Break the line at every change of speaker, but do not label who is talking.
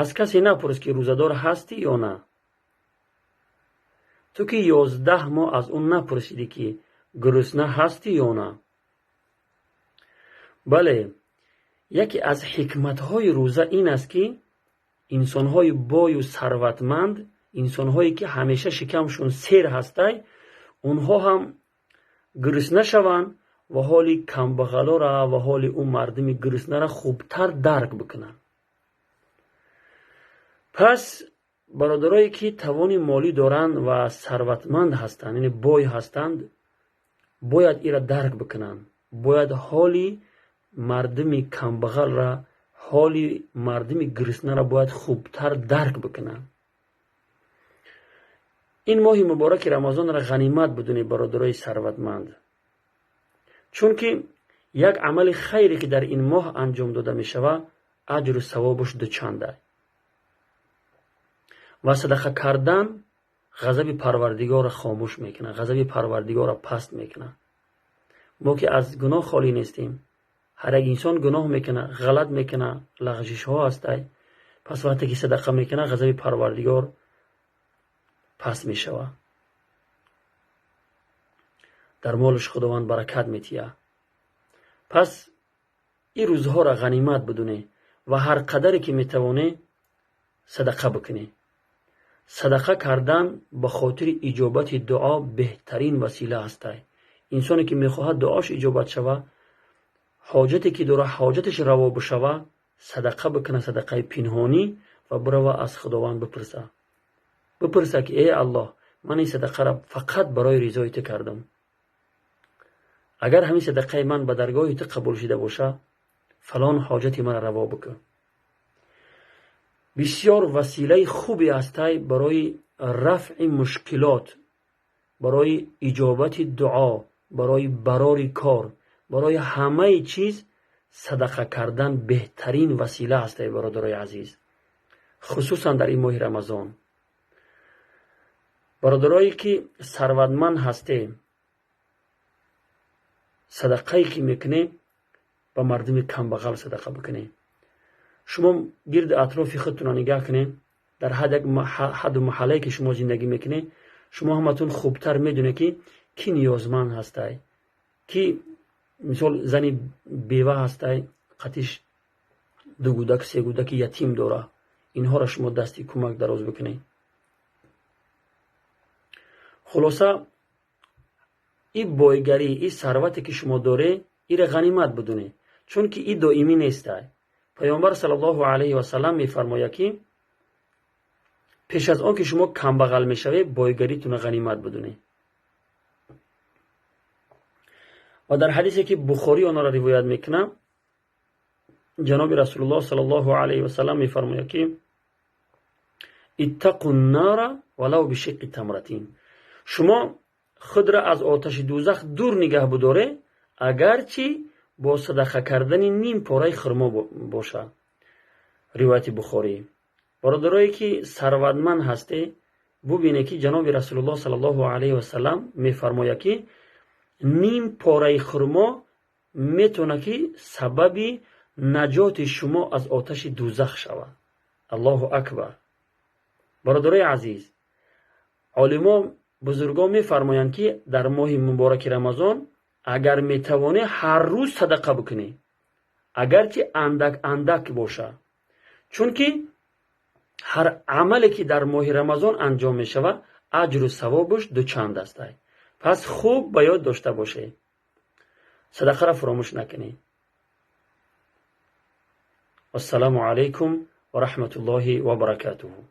Аз касе напурс, ки рӯзадор ҳастӣ ё на. Ту ки 11 моҳ аз ӯ напурсидӣ, ки гурусна ҳастӣ ё на. Бале, яке аз ҳикматҳои рӯза ин аст, ки инсонҳои бою сарватманд, инсонҳое ки ҳамеша шикамшон сер ҳастай, онҳо ҳам гурусна шаванд ва ҳоли камбағалора ва ҳоли ӯ мардуми гуруснара хубтар дарк бикунанд. Пас бародарое ки тавони молӣ доранд ва сарватманд ҳастанд, яъне бой ҳастанд, бояд ира дарк бикунанд, бояд ҳоли мардуми камбағалра, ҳоли мардуми гуруснара бояд хубтар дарк бикунанд. Ин моҳи мубораки Рамазонро ғанимат бидонед, бародарои сарватманд, чунки як амали хайре ки дар ин моҳ анҷом дода мешавад, аҷру савобаш дучанда. Ва садақа кардан ғазаби Парвардигорро хомӯш мекунад, ғазаби Парвардигорро паст мекунад. Мо ки аз гуноҳ холӣ нестем, ҳар як инсон гуноҳ мекунад, ғалат мекунад, лағжишҳо ҳастай. Пас вақте ки садақа мекунад, ғазаби Парвардигор паст мешавад, дар молаш Худованд баракат метиҳад. Пас ин рӯзҳоро ғанимат бидонед ва ҳар қадаре ки метавонед, садақа бикунед. Садақа кардан ба хотири иҷобати дуо беҳтарин васила ҳастай. Инсоне ки мехоҳад дуош иҷобат шава, ҳоҷате ки дора, ҳоҷаташ раво бишава, садақа бикуна, садақаи пинҳонӣ, ва бирава аз Худованд бипурса, бипурса ки: «Э Аллоҳ, ман ин садақаро фақат барои ризои ту кардам. Агар ҳамин садақаи ман ба даргоҳи ту қабул шида боша, фалон ҳоҷати маро раво бикун». Бисёр василаи хубе ҳастай барои рафъи мушкилот, барои иҷобати дуо, барои барори кор, барои ҳамаи чиз садақа кардан беҳтарин васила ҳастай, бародарои азиз, хусусан дар ин моҳи Рамазон. Бародарое ки сарватманд ҳастем, садақае ки мекунем, ба мардуми камбағал садақа бикунем. Шумо гирди атрофи худтонро нигаҳ кунед, дар ҳадду маҳаллае ки шумо зиндагӣ мекунед, шумо ҳаматон хубтар медонед, ки кӣ ниёзманд ҳастай, ки мисол зани бева ҳастай, қатиш ду кӯдак, се кӯдаки ятим дора. Инҳоро шумо дасти кӯмак дароз бикунед. Хулоса, и бойгарӣ, и сарвате ки шумо доред, ира ғанимат бидонед, чунки и доимӣ нестай. Паёмбар саллаллоҳу алайҳи васалам мефармояд, ки пеш аз он ки шумо камбағал мешавед, бойгаритонро ғанимат бидонед. Ва дар ҳадисе ки Бухорӣ онро ривоят мекунад, ҷаноби Расулуллоҳ саллаллоҳу алайҳи васалам мефармояд, ки: «Иттақу ннара валав бишиққи тамратин». Шумо худро аз оташи дӯзах дур нигаҳ бидоред, агарчи бо садақа кардани ним пораи хурмо бошад. Ривояти Бухорӣ. Бародарое ки сарватманд ҳастед, бубинед, ки ҷаноби Расулуллоҳ саллаллоҳу алайҳи васалам мефармояд, ки ним пораи хурмо метавонад, ки сабаби наҷоти шумо аз оташи дӯзах шавад. Аллоҳу акбар! Бародарои азиз, олимо, бузургон мефармоянд, ки дар моҳи мубораки Рамазон агар метавонӣ, ҳар рӯз садақа бикунӣ, агарчи андак андак бошад, чунки ҳар амале ки дар моҳи Рамазон анҷом мешавад, аҷру савобаш дучанд астай. Пас хуб ба ёд дошта бошед, садақаро фуромӯш накунед. Вассалому алайкум ва раҳматуллоҳи ва баракатуҳу.